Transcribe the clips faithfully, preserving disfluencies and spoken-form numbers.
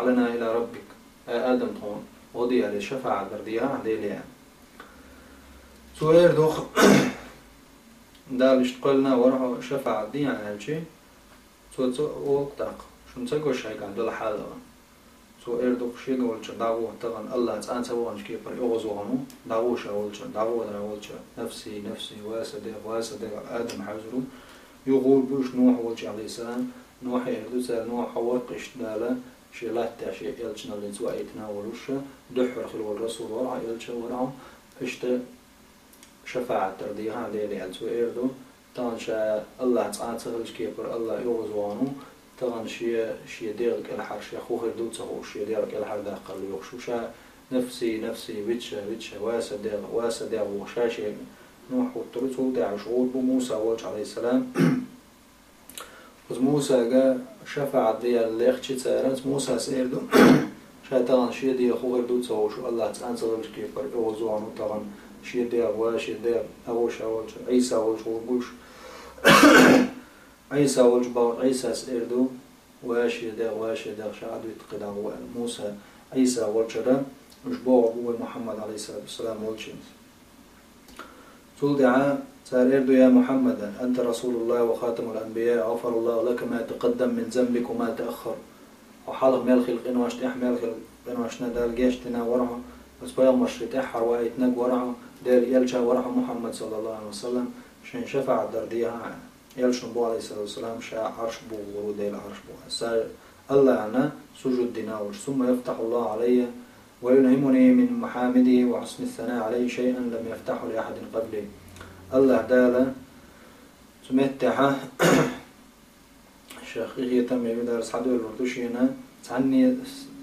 لنا إلى ربك. Ай Адам, тхуна гӀо де аьлла, шафаӀат дар дехьа Деле. Цо эр ду-кх: Дала иштта кхоьллина вара хьо, шафаӀат де аьлча, цо ца олу-кх тӀаккха, шуна ца го шайгахь долу хьал а. Цо эр ду-кх: шега волчу дӀагӀо, тахана АллахӀ цкъа ца ваханчу кепара оьгӀазвахана ву, дӀагӀо ша волчу, дӀагӀо ша волчу, нафси, нафси, ва сан дегӀ, ва сан дегӀ, Адам хьаьвзар ву. Юха гӀур бу уьш Нухь волчу, Ӏалайхиссалам. Нухье эр ду цара: Нухь, хьо вара-кх иштта Дала шен латтехь шен элчанал динца ваийтина волуш, дуьххьара хилла волу расул вара хьо, элча вара хьо, иштта шафаӀат дар дехьа Деле аьлла, цо эр ду. Тахана ша АллахӀ цкъа ца хиллачу кепара АллахӀ оьгӀазвахана ву, тахана шен, шен дегӀ кӀелхьара шех хӀун хир ду ца хууш, шен дегӀ кӀелхьардаккхар лоьхуш ву ша, нафси, нафси, вит ша, вит ша, ва сан дегӀ, ва сан дегӀ, бохуш ша шега Нухь хӀуттур ву. Цул тӀаьхьа уьш гӀур бу Муса волчу, Ӏалайхиссалам. Оцу Мусага шафаӀат де аьлла лехча цара, Мусас эр ду: ша тахана шен дегӀ хӀун хир ду ца хууш, АллахӀ цкъа ца хиллачу кепара оьгӀазвахана ву тахана, шен дегӀ, ва шен дегӀ, дӀагӀо ша волчу, Ӏийса волчу гӀур бу уьш. Ӏийса волчу боху, Ӏийсас эр ду: ва шен дегӀ, ва шен дегӀ, ша Ӏадвитта кхидӀа гӀо аьлла. Муса Ӏийса волчуьра уьш бохург бу вай Мухьаммад, Ӏалайхиссалату вассалам, волчуьнца. Цул тӀаьхьа цара эр ду: يا محمد، أنت رسول الله وخاتم الأنبياء، غفر الله لك ما تقدم من ذنبك وما تأخر. Хьо хьалха мел хилла къиношна, тӀаьхьа мел хилла къиношна Дала гечдина вара хьо, оцу пайхамаршна тӀаьххьара ваийтинарг вара хьо, Делан элча вара хьо Мухьаммад, саллаллаху Ӏалайхи ва саллам, шена шафаӀат дар дехьа, элчано боху, Ӏалайхиссалату вассалам, ша Ӏарш бухахур ву, Делан Ӏарш бухахур. Сан АллахӀана сужуд дина волуш. ثم يفتح الله علي ويلهمني من محامده وحسن الثناء عليه شيئا لم يفتحه لأحد قبلي. АллахӀ Дала цу меттехьа шех къинхетам бен вударца схьадоьллур ду шена, цхьанне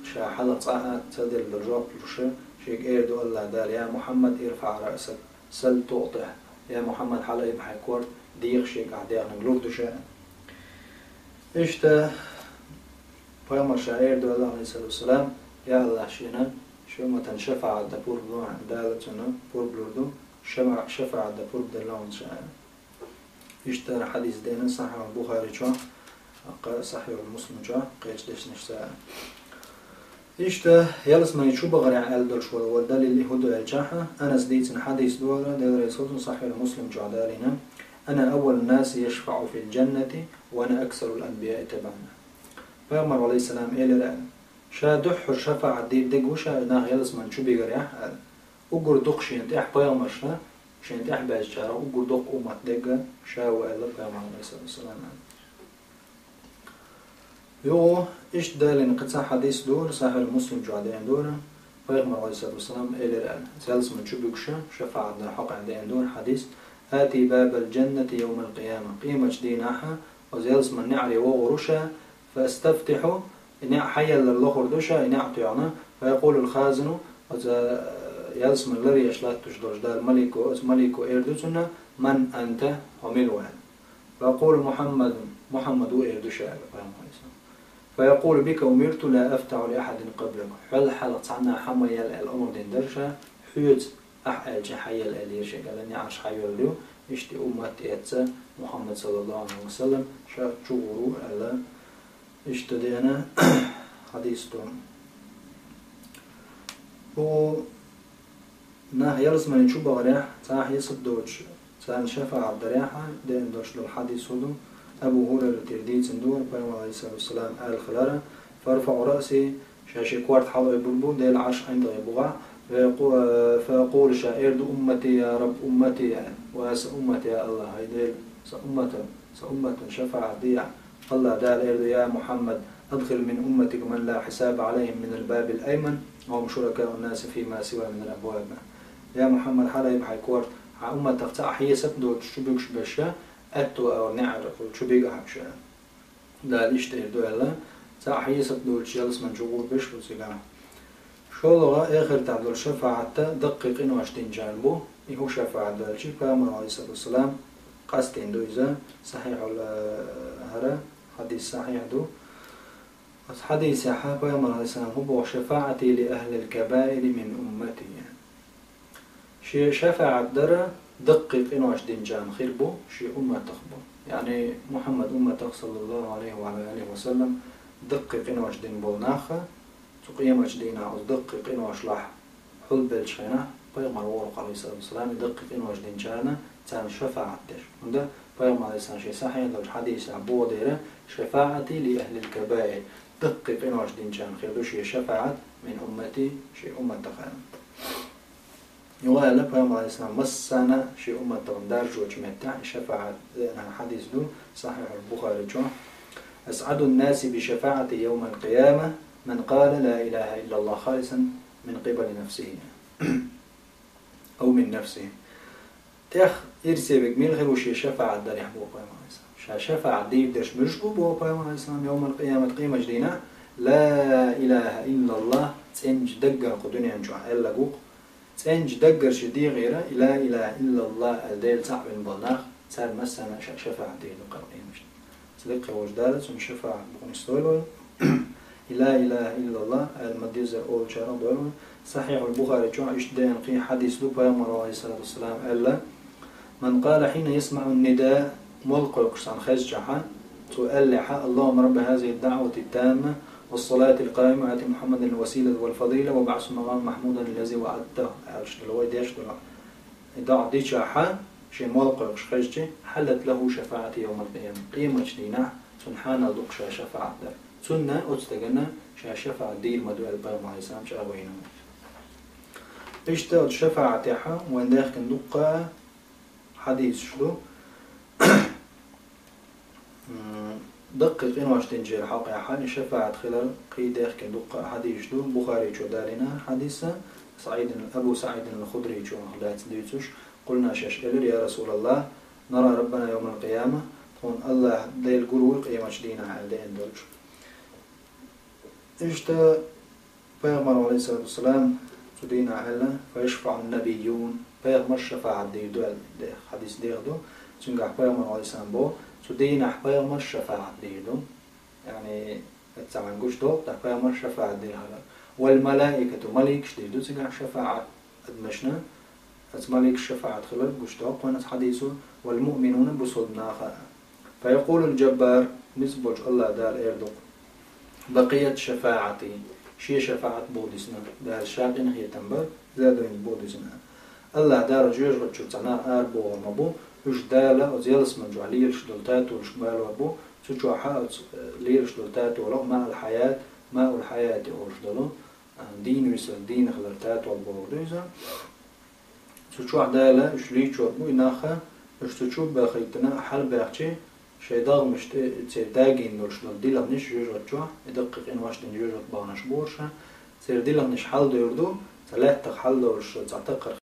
ша хьалха цкъа а ца делла жоп луш, шега эр ду АллахӀ Дала: يا محمد ارفع رأسك سل تعطه. Я Мухьаммад, хьалаайба хьайн корта, деха шега ахь дехнарг лур ду ша. Иштта пайхамарша эр ду АллахӀа, Ӏалайхиссалату вассалам: я АллахӀ, шена шен умматана шафаӀат дан пурба лохьа, Дала цунна пурба лур ду, шама-, шафаӀат дан пурба делла хьуна ша. Иштта хьадис деана Сахьихь Бухари чохь, кха Сахьихь Муслим чохь, кхечу дешнаш ца. Иштта ялсамани чу бахарехь аьлла долуш волу вала далил и хӀун ду аьлчахьа, Анас дийцина хьадис ду вара, Делан Расулан Сахьихь Муслим чохь далийна: أنا أول الناس يشفع في الجنة وأنا أكثر الأنبياء تبعا. Пайхамар, Ӏалайхиссалам, элира аьлла: ша дуьххьара шафаӀат дийр дерг ву ша нах ялсамани чу бигар яхь аьлла. Уггар дукха шена тӀехь пайхамарша, шена тӀехь баьзначарах уггар доккха уммат дерг ша ву аьлла пайхамар, Ӏалайхиссалату вассалам, аьлла. Юха иштта далийна кхин цхьа хьадис ду вара, Сахьихь Муслим чохь деана ду вара, пайхамар, Ӏалайхиссалату вассалам, элира аьлла, ялсамани чу буьгуш шафаӀат дан хьокъехь деана ду вара хьадис: آتي باب الجنة يوم القيامة. Къематчу дийнахьа оцу ялсамани неӀаре вогӀур ву ша, فأستفتح, и неӀ хьаеллар лохур ду ша, и неӀ тоьхна, فيقول الخازن, оцу, э, ялсамани ларъеш латтош долчу Дала малико, оцу малико эр ду цунна: من أنت, хьо мила ву аьлла. فأقول محمد, Мухьаммад ву эр ду ша аьлла, пайхамар, Ӏалайхиссалам. فيقول: بك أمرت لا أفتح لأحد قبلك. Хьол хьалха цхьанна хьан ма елла аьлла омра дина дара ша, хьоьца ахь аьлча хьаелла аьлла шега аьлла, неӀарш хьайоьллу, иштта уммат эцца Мухьаммад, саллаллаху Ӏалайхи ва саллам, ша чу гӀур ву аьлла. Иштта деана хьадис ду. Хьо нах ялсамани чу бахарехь, цхьа хьесап доцуш, царна шафаӀат дарехьа, деана долуш долу хьадис хӀун ду, Абу ХӀурайратера дийцина ду, пайхамар, Ӏалайхиссалату вассалам, аьлла хилара: فأرفع رأسي, ша шен корта хьалаайбур бу Делан Ӏарш ӀиндагӀе бухахь, فيقو-, فأقول, ша эр ду: أمتي يا رب، أمتي, ва сан уммат, я АллахӀ, хӀай Дела, сан уммат, сан умматана шафаӀат дехьа. АллахӀ Дала эр ду: يا محمد أدخل من أمتك من لا حساب عليهم من الباب الأيمن وهم شركاء الناس فيما سوى من الأبواب. Я Мухьаммад, хьалаайба хьайн корта, хьан умматах цхьа а хьесап доцуш чу буьгуш берш, аьтту агӀор неӀарехула чу бигахь уьш. Дала иштта эр ду аьлла, цхьа а хьесап доцуш ялсамани чу гӀур берш бу цигахь. ШолгӀа эхартахь долу шафаӀат даккхий къинош динчарна бу, и хӀун шафаӀат ду аьлча, пайхамар, Ӏалайхиссалату вассалам, къастийна ду иза, сахьихьул, э, хӀара, хьадис сахьихь ду. Оцу хьадисехь пайхамар, Ӏалайхиссалам, хӀун боху: شفاعتي لأهل الكبائر من أمتي. Шен шафаӀат дара даккхий къинош динчарна хир бу, шен умматах бу. Яъни Мухьаммад умматах, саллаллаху Ӏалайхи ва Ӏала алихи ва саллам, даккхий къинош дина болу нах, Цу къематчу дийнахь оцу даккхий къиношлахь хьулбеллачу хенахь, пайхамар вохург, алейхиссалату вассалам, и даккхий къинош динчарна царна шафаӀат деш. ХӀунда пайхамар, алейхиссалам, шен сахьихь долчу хьадисехь боху дера: «Шафаъати ли ахлил кабаир». Даккхий къинош динчарна хир ду шен шафаӀат, мин уммати, шен умматах аьлла. Юха аьлла пайхамар, алейхиссалам, массарна шен умматах даржочу меттехь и шафаӀат деана хьадис ду, сахьихьул Бухари чохь: «Асъадун наси би шафаъати йовмал къияма ман къала ла илаха иллаллах халисан мин къибали нафсихи». Ау мин нафсихи. ТӀех ирсе верг мила хир ву шен шафаӀат дарехь, боху пайхамар, алейхиссалам. Ша шафаӀат дийр дерш муьлш бу, боху пайхамар, алейхиссалам, йовмал къиямат, къематчу дийнахь, ла илаха иллаллах, цӀеначу даггара кху дуьнен чохь аьлларг ву-кх. ЦӀеначу даггара ши дегӀера и ла илаха иллаллах аьлла Дела цхьаъ вина болу нах, царна массарна а ша шафаӀат дийр ду кхара къематчу. Цу деккхе волчу Дала цунна шафаӀат букъ нисдойла вай. И ла илаха иллаллах аьлла ма-деззара олучарах дойла вай. Сахьихьул Бухари чохь иштта деана кхин хьадис ду, пайхамар, алейхиссалату вассалам, аьлла: «Ман къала хьина ясмаъу нида», молла кхойкхуш цхьаьна хезчахьа, цо аьллехьа: «Аллахумма рабба хазихи даъвати тамма, вассалати алкъаима, ати Мухаммадан василата вал фадила, ва баъсу макъам махмудан лази ваъадтаху», аьллаш долу вай деш долу и доӀа дичахьа, шен молла кхойкхуш хезчи, хьаллат лаху шафаъати йовмал къияма. Къематчу дийнахь цунна хьанал ду-кх ша шафаӀат дар. Цунна, оцу стагана, ша шафаӀат дийр ма ду аьлла пайхамар, алейхиссалам, чӀагӀвийна. Иштта оцу шафаӀатехьа вайн дехкина дуккха хьадисаш ду. М, даккхий къинош динчеран хьокъехьа и шафаӀат хилар кхин дехкина дуккха а хьадисаш ду. Бухари чу далийна хьадис, Саидин, Абу Саидин ал-Худричу лаьцна дуьйцуш: «Къулна», шаьш элира: «Я Расулаллах, нара Раббана йовмал къияма, тхуна Аллах Дела гур вуй къематчу дийнахь», аьлла деана долчу. Иштта пайхамар, алейхиссалату вассалам, цу дийнахь аьлла: «Фа яшфаъун набийюн», пайхамар шафаӀат дийр ду аьлла де-, хьадис деха ду. Цуьнгахь пайхамар, алейхиссалам, бо: «Цу дийнахь пайхамар шафаӀат дийр ду». Яъни, эццахьан гуш долу, тӀаккха пайхамар шафаӀат дийр хьала. «Вал малаикату», маликаш дийр ду цигахь шафаӀат адамашна. Оцу маликаш шафаӀат хилар гуш долу кхунна оцу хьадисо: «Вал муъминуна», бусалба наха. «Фа якъулул Джаббар», ницкъ болчу Аллах Дала эр ду-кх: «Бакъият шафаъати», шен шафаӀат бу дисна, Дала ша къинхетам бар, задуьйна бу дисна. Аллах Дала жоьжахати чуьра цхьа нах арабохур ма бу, уьш Дала оцу ялсаман чохь лелаш долу татолашка балор бу, цу чохь оцу, э, лелаш долу татолах маъул хьаят, маъул хьаяти олуш долу, а, дийна висар, дийна хилар татол бохург ду иза. Цу чохь Дала уьш лийчор бу и нах, уьш цу чу бахийтина хьалабаьхчи, шайн дагӀмашна тӀе церан дагийна долуш долу дилхнаш жоьжахати чохь, и даккхий къинош дина жоьжахати баханаш бохуш, церан дилхнаш хьаладевр ду, цхьа лаьттах хьаладовлуш цхьа такхар